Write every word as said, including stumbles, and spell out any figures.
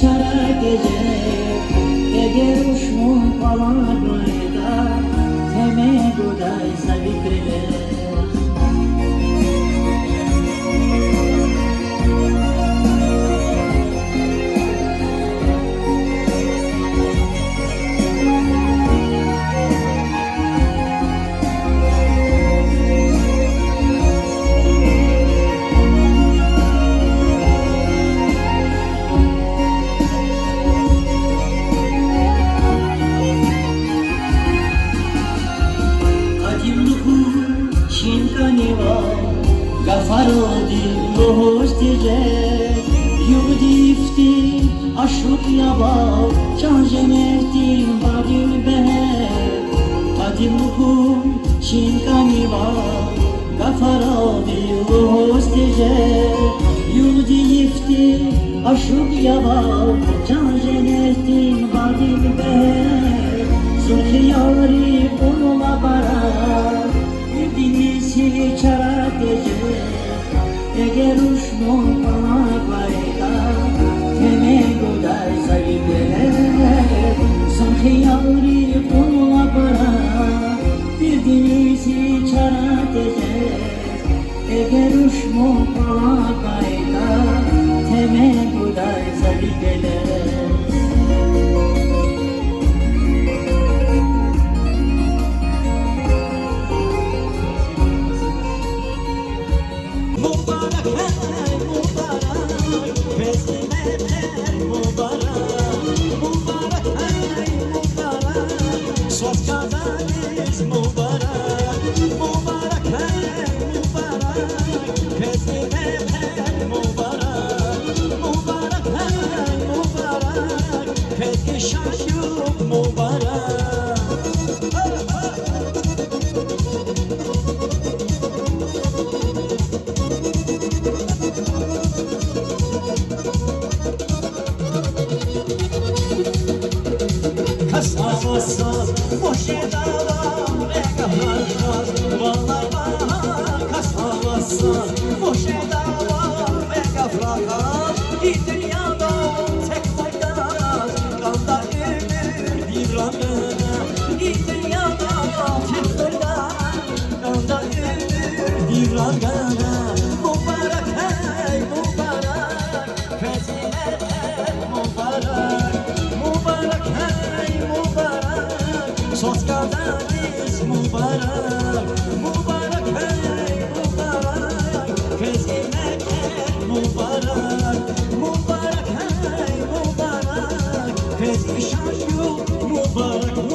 Чара тежер, эгер ушмун пала гвайда, темен гудай за ви пелер. Къадим лугьуз чим кӀанивал, гафаралди лугьуз тежер, югъди-йифди ашукь я вал, чан женнетдин багъдин бегьер. Къадим лугьуз чим кӀанивал, гафаралди лугьуз тежер, югъди-йифди ашукь я вал, чан женнетдин багъдин бегьер. Зун хиялри кьунва пара, вирдин миси чара тежер. Эгер ушмун пала гвайда, темен гудай за ви пелер. Зун хиялри кьунва пара, вирдин миси чара тежер. Эгер ушмун пала гвайда, темен гудай за ви пелер. Мубарак, эй, мубарак, квез и мебер мубарак. Мубарак, эй, мубарак, свас кӀандариз мубарак. Мубарак, эй, мубарак, квез и мебер мубарак. Мубарак, эй, мубарак, квез и шад югъ мубарак. Кас авазва, вуж жеда ваз, э, гафар хьиз, валай вагь, кас авазва, вуж жеда ваз, э, гафар хьиз, и дуьньяда тек вирдаз кӀанда уьмуьр вирагана, и дуьньяда тек вирдаз кӀанда уьмуьр вирагана. Мубарак, эй, мубарак, квез и мебер мубарак. Мубарак, эй, мубарак, свас кӀандариз мубарак. Мубарак, эй, мубарак, квез и мебер мубарак. Мубарак, эй, мубарак, квез и шад югъ мубарак.